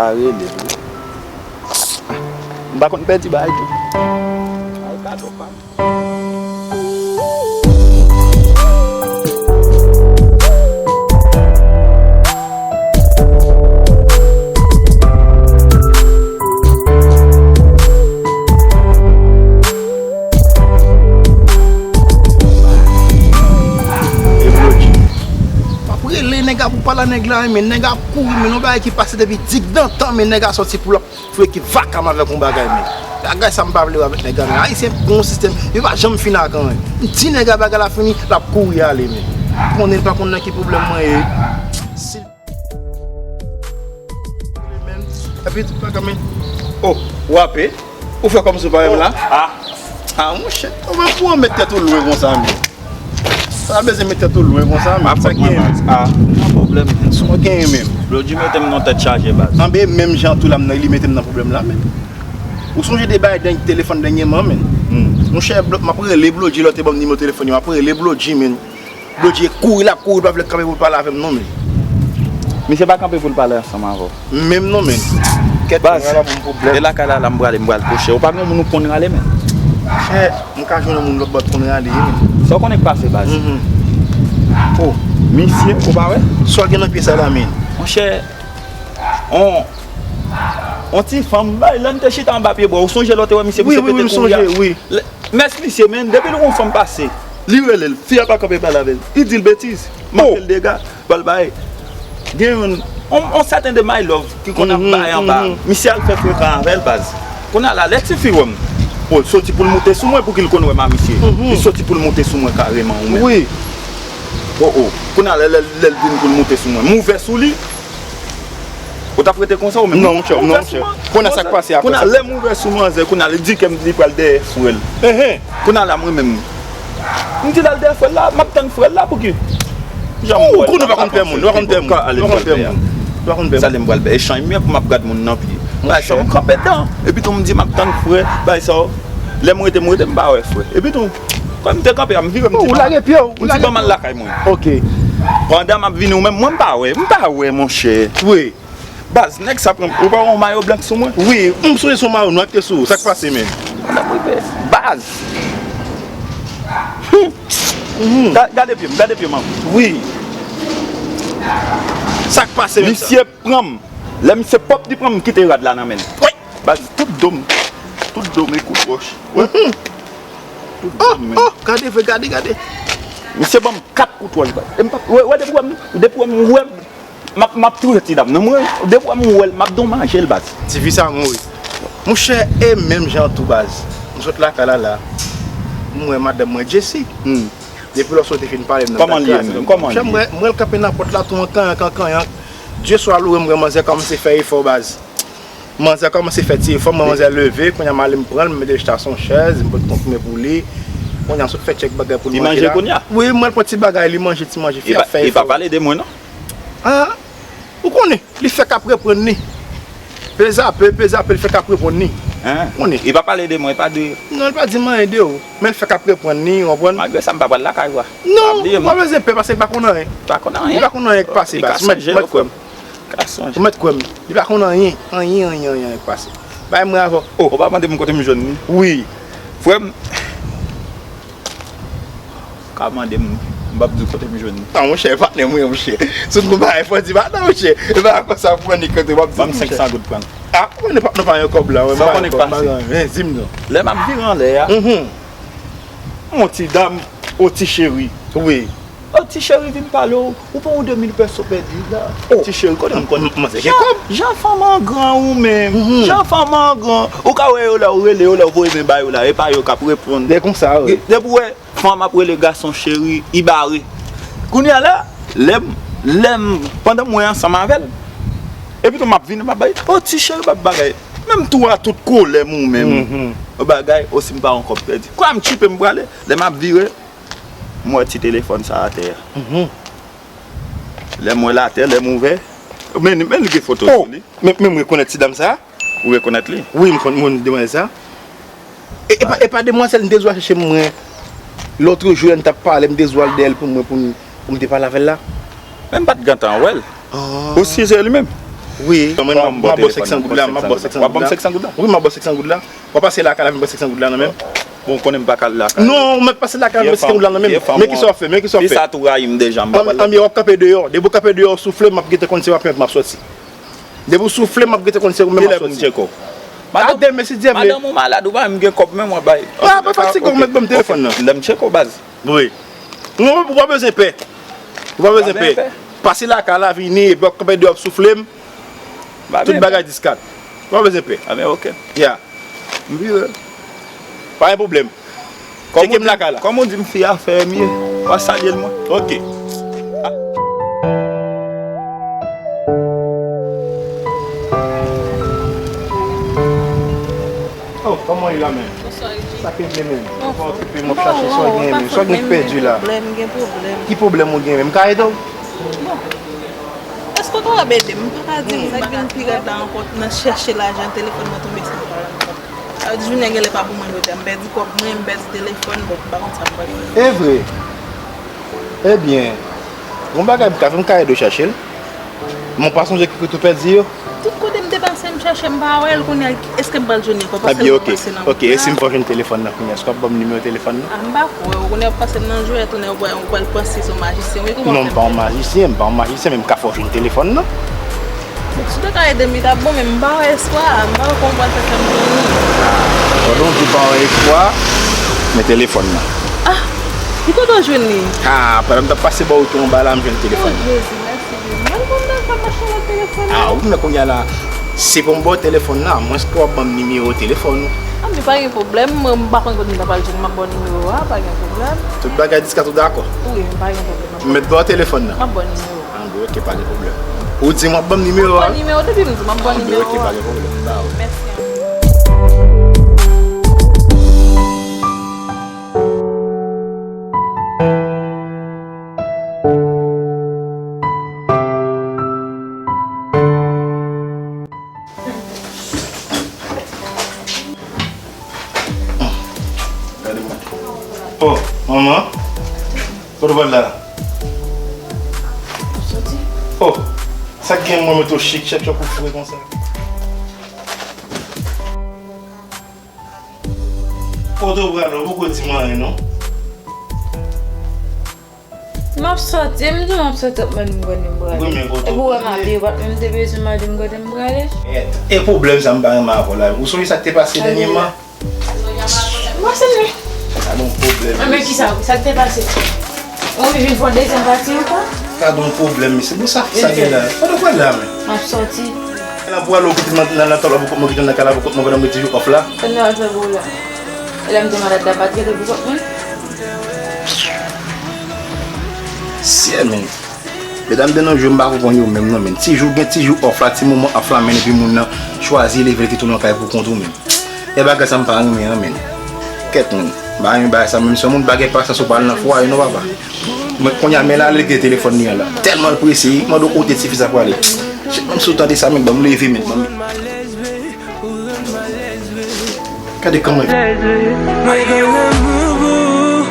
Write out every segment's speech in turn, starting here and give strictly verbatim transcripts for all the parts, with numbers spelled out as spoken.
A rele wi. M pa konn pèdi bagay tou. Ay, kado pa m. E Blodji. M ap rele nèg la pou pale a nèg la, men nèg la ap kouri, men yon bagay ki pase depi digdantan, men nèg la sòti pou l ap fè ki vakam avèk yon bagay, men. Bagay sa m pa vle wè avèk nèg la, men. Ayisyen gen yon sistèm, yo pa janm fin ak anyen. M di nèg la bagay la fini, l ap kouri ale, men. Konnen l pa konn nan ki pwoblèm mwen ye. Si Epi tout bagay, men. Oh, w ape? Ou fè kòmsi w pa wè m la? Ah, ah, monchè, ou pa pou w met tèt ou lwen konsa, men. Sa bezwen met tèt ou lwen konsa, men. Sa gen, men. Ah, nan pwoblèm, men. Sa w genyen, men. Blodji mete m nan tèt chaje, baz. Anben, menm jan tou la, m nan, li mete m nan pwoblèm la, men. Ou sonje de bagay dènye telefòn dènyèman, men. Hmm. Monchè, Blo-, m ap rele Blodji, lè w te ban m nimewo telefòn li, m ap rele Blodji, men. Blodji kouri, l ap kouri, l pa vle kanpe pou l pale avè m non, men. Misye pa kanpe pou l pale ansanm avè w. Menm non, men. Kèt, baz, mwen la pou m pwoblèm. E lakay la, la m prale, m pral kouche. Ou pa gen moun ou konn rale, men. Monchè, m ka jwenn yon moun lòt bò konn rale, men. Sa w konnen k pase, baz? Mhm. Oh, misye, ou pa wè? Sa w gen nan pye sa la, men? Monchè, on, on ti fanm, bay, lè n te chita anba pye bwa, ou sonje lè w te wè misye, wi, misye wi, wi, pete kouri a? Wi, m sonje, wi. Lè, Mès misye, men, depi l wè yon fanm pase, li rele l, fi a pa kanpe pale avè l. Li di l betiz, manke l dega, ba l bay. Gen youn, on, on sèten de my love ki konn ap bay anba. Misye al fè frekan avè l, baz. Kounye a la, lè tifi wè m, oh, l soti pou l moute sou mwen, pouki l konn wè m a misye. Li soti pou l moute sou mwen kareman, ou menm. Wi. Oh, oh. Kounye a la, lè, lè l vin pou l moute sou mwen, m ouvè sou li. Ou t ap rete konsa ou menm? Non, monchè, non, monchè. Kounye a sa k pase apre sa? Kounye a lè m ouvè sou manzè, kounye a li di ke m, li pral dèyè frè l. Enhen. Kounye a la mwen menm, m di l al dèyè frè l la, m ap tann frè l la pouki? Jan m wè l la, ou konnen w pa konn pè moun, w pa konn pè moun. Ou pa konn pè moun. Ou pa konn pè moun. Sa lè m pral bè echanj mwen pou m ap gad moun nan pye. Bay sa w kanpe dan. Epi tou m di m ap tann frè, bay sa w. Lè m rete, m rete, m pa wè frè. Epi tou, kòm m te kanpe a, m vire, m di, ou lage pye w, ou lage pye w. M di ban m al lakay mwen. Ok. Pandan m ap vini ou menm, mwen m pa wè, m pa wè, monchè. Wi. Baz, nèg sa pran, ou pa wè yon mayo blank sou mwen? Wi, m sonje se yon mayo nwa ki te sou ou. Sa k pase, men? Baz! Ga-, gade pye m, gade pye m ankò. Wi. Sa k pase, men? Misye pran m. Lè misye pòp li pran m, m kite rad la nan men l. Wi. Baz, tout do m, tout do m e kout wòch. Tout do m, men. Oh, oh, gade vre, gade, gade. Misye ban m kat kout wòch, baz. E m pa, wè, wè, depi wè m, depi wè m, wè m, M ap, m ap touye ti dam nan. Mwen, depi m wè l, m ap donmaje l, baz. Tifi sa mouri. Monchè, e menm jan tou, baz. M sot lakay la la. M wè madanm mwen, Jessie. Hmm. Depi lòske w te fin pale m nan, kòman l ye menm? Kòman l ye? Monchè, m wè, m wè l kanpe nan pòt la, tou an kanyank, an kanyank. Dye swa loure, m wè manzè kòmanse fè efò, baz. Manzè kòmanse fè ti efò, manzè leve, kounye a m ale m pran l, m mete l chita sou yon chèz, m pot konprime pou li. Kounye a m sot fè tchèk bagay pou l manje la. Li manje kounye a? Wi, m al pran ti bagay, li manje ti manje, fi a fè efò. Li pa, li pa pale de mwen, non? Ah, ou konnen, li fèk ap reprann li. Pezape, pezape, li fèk ap reprann li. Hein? Ou konnen. Li pa pale de mwen, li pa di. Non, li pa di m anyen de ou. Men l fèk ap reprann li, ou konprann? Malgre sa, m pa pral lakay ou a. Non, ou pa bezwen pè, paske li pa konn anyen. Li pa konn anyen. Li pa konn anyen k pase, baz. Ou mèt, ou mèt kwè m. Ou mèt kwè m. Li pa konn anyen, anyen, anyen, anyen k pase. Bay mwen avè w. Oh, ou pa mande m kote m jwenn li? Wi. Frè m, ka mande m, m p ap di w kote m jwenn li. Non, monchè, patnè m wi, monchè. Si w t gon bagay fò di patnè, monchè. E pa konsa pou mwen ni kote w ap di, monchè. Ban m senk san goud pran l. Ah, mwen nou pa, nou pa yon kòb la, mwen pa yon kòb, pa gen anyen, di m non. Lè m ap vire anlè a, yon ti dam, o ti cheri. Wi. O ti cheri vin pale w, ou pa yon de mil pèso pèdi la. Oh. Ti cheri, kote m konn. M, m, manzè gen kòb. Jan, jan fanm an gran ou menm. Jan fanm an gran. Ou ka wè yo lè w rele yo, lè w voye men ba yo la, e pa yo k ap reponn. Lè konsa, wi. Depi w wè fanm ap rele gason cheri, i bare. Kounye a la, lè m, lè m, pandan mwen ansanm avè l, epi tou m ap vini, m ap bay, o ti cheri, m ap bagay. Menm tou a tout kolè m ou menm. Bagay, o si m pa yon kòb pèdi. Kwa m tchipe m prale, lè m ap vire, m wè ti telefòn sa atè a. Lè m wè l atè, lè m ouvè, men, men li gen foto sou li. Men, men m rekonèt ti dam sa. Ou rekonèt li? Wi, m konn, m konn demwazèl sa. E, e pa, e pa demwazèl m te zwa chèche mwen. Lòt jou, lè n t ap pale, m te zwa l dèyè l pou mwen, pou m, pou m te pale avè l la. Men m pa t gentan wè l. Ah. Ou si se li menm? Wi, mwen, m ap ba w senk san goud la, m ap ba w senk san goud la. W ap ban m senk san goud la? Wi, m ap ba w senk san goud la. W ap pase lakay la, vin pran senk san goud la nan men m. Bon, ou konnen m pa ka al lakay. Non, ou mèt pase lakay la, vin pran senk san goud la nan men m. Men kisa w ap fè, men kisa w ap fè. Anmye, w ap kanpe deyò. Depi w kanpe deyò, w soufle, m ap gentan konn se w ap met m ap sòti. Depi w soufle, m ap gentan konn se ou menm m ap sòti. Kilè pou m tcheke w? A demen, si Dye vle. Madanm ou malad, ou pa menm gen kòb, men mwen bay. Pa, pa fatige, ou mèt ban m telefòn nan. Lè m tcheke w, baz. Wi. Non, ou pa bezwen pè. Ou pa bezwen pè. Pase lakay la, vini, epi w ap kanpe deyò, w ap soufle m. Tout bagay diskat. Ou pa bezwen pè. A ben, oke. Ya. M vire. Pa gen pwoblèm. Tcheke m lakay la. Kòm ou di m fi a fè M ye, w a salye l mwen. Oke. Oh, kòman w ye la menm? Bonswa, Eugene. Sa k rive menm? Ou pa okipe m, w ap chache sa w genyen menm. Sa w gen k pèdi la? Gen pwoblèm, gen pwoblèm. Ki pwoblèm ou genyen menm? M ka ede w? Bon. Èske w kapab ede m? M pa ka di m sa k vin pi rèd la ankò nan chèche lajan, telefòn mwen tonbe san pal ankò. Sa vle di jounen an genlè pa pou mwen jodi a. M pèdi kòb mwen, m pèdi telefòn, bon, m pa konn sa m pral fè. E vre? Ebyen, gon bagay m ka fè, m ka ede w chache l. Men w pa sonje ki kote w pèdi yo? Tout kote m te pase, m chèche, m pa wè l. Kounye a, èske m pral jwenn li ankò? Paske m pase nan wout la. Oke, e si m fè w jwenn telefòn nan kounye a, èske w ap ban m nimewo telefòn nan? A, m pa kwè w. Kounye a w ap pase nan jou, e tounen w pral, w pral panse se yon majisyen w ye. Kòman w fè m? Non, m pa yon majisyen, m pa yon majisyen, men m ka fè w jwenn telefòn nan. Si w te ka ede m, li t ap bon, men m pa wè espwa a, m pa wè kòman w pral fè fè m jwenn li. A, pandan w di w pa wè espwa a, men telefòn nan. A, ki kote w jwenn li? A, pandan m t ap pase bò wout yo anba la, m jwenn telefòn nan. O Jezi, mèsi Jezi. Mwen konn nan sa m mache nan telefòn nan. A, wi, men kounye a la, se pou m ba w telefòn nan, amwenske w ap ban m nimewo telefòn ou. A, men pa gen pwoblèm, mwen m pa konn kote m ta pral jwenn, m ap ba w nimewo a, pa gen pwoblèm. Tout bagay diskat, ou dakò? Wi, m pa gen pwoblèm. M mèt ba w telefòn nan. M ap ba w nimewo a. Anben, oke, pa gen pwoblèm. Ou di m w ap ban m nimewo a? M ap ba w nimewo, depi m di w m ap ba w nimewo a. Anben, oke, pa gen pwoblèm. Ba w. Mèsi anpil. Gade mwen. Oh, manman. Kote w pral la? Soti. Oh, sa k gen mwen mete w chik, chèk chòk ou fre konsa? Kote w pral la? Ou poko di m anyen, non? M ap soti, m di w m ap soti, w ap mande m kote m prale. Wi, men kote w prale? Epi w wè m abiye, w pa t menm te bezwen mande m kote m prale. E pwoblèm sa m pa renmen avè w la. Ou sonje sa k te pase dènyèman? M pase vre. Gade yon pwoblèm. Anben, kisa, sa k te pase? Ou vin fè yon dezyèm pati ankò? Gade yon pwoblèm, mesye. Bon, sa, sa gen la. Kote w pral la, men? M ap soti. Nan pou ale, ou kite m nan, nan, nan, nan, pou kont mwen, kite m nan kay la, pou kont mwen, pandan m gen ti jou off la. Sa m te pral fè pou ou la? E lè m te malad la, pa t rete pou kont mwen? Sye, men. Medam de nos jours, m pa konprann yo menm non, men. Ti jou, gen ti jou off la, ti moman off la, men, epi moun nan chwazi leve, li te tounen kay pou kont ou, men. E bagay sa m pa renmen an, men. Kèt, men. M pa renmen bagay sa, menm si yon moun pa gen pasyans ou pa al nan fwaye non, papa. Mwen kounye a, men la, li gen telefòn li an la. Tèlman l prese, li mande w kote tifi sa prale. Shit, menm si w tande sa, men, ban m leve, men, ban m. Gade kòman. Mwen gen lanmou pou ou,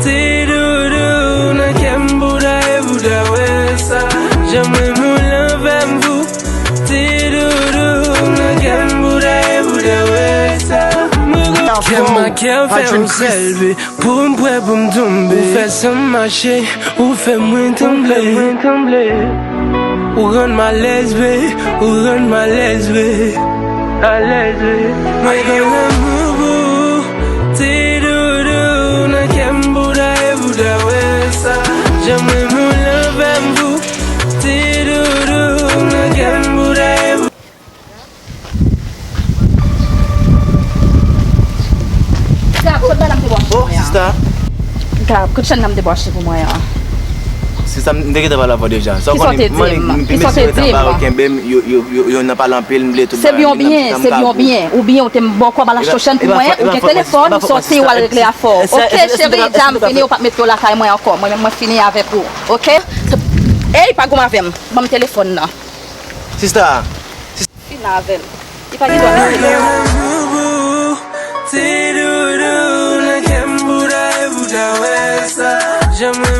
ti doudou, nan kè m bouda e bouda wè sa. Jan mwen moule avè m pou ou, ti doudou, nan kè m bouda e bouda wè sa. Mwen gen kè m a kè fè yon sèl bi. Pou m prè pou m tonbe. Ou fè san m mache, ou fè mwen tranble. Ou rann m alèz, babe, ou rann m alèz, babe. Alèz, babe. Mwen gen lanmou pou ou, ti doudou, nan kè m bouda e bouda wè sa. Jan mwen moule avè m pou ou, ti doudou, nan kè m bouda e bouda. Gab, kot bagay la m te bò achte pou mwen an? Oh, sista. Gab, kot chèn nan m te bò achte pou mwen an? Sista, m te gentan pale avè w deja. Sa w konnen, m annik pi mesye yo t anba yo kenbe m, yo, yo, yo, yo nan pale anpil, m bliye tout bagay. Se byen, byen, se byen, byen. Oubyen ou te m bò kòb al achte yon chèn pou mwen, ou gen telefòn, ou sòti, w al regle afè w. Oke, cheri, dam, vini, ou p ap mete yo lakay mwen ankò. Mwen menm, mwen fini avèk ou. Oke? Ey, pa goumen avè m. Ban m telefòn nan. Sista. Fin avè l. Li pa gen dwa nan fil. Ti doudou, nan kè m bouda e bouda wè sa. Jan mwen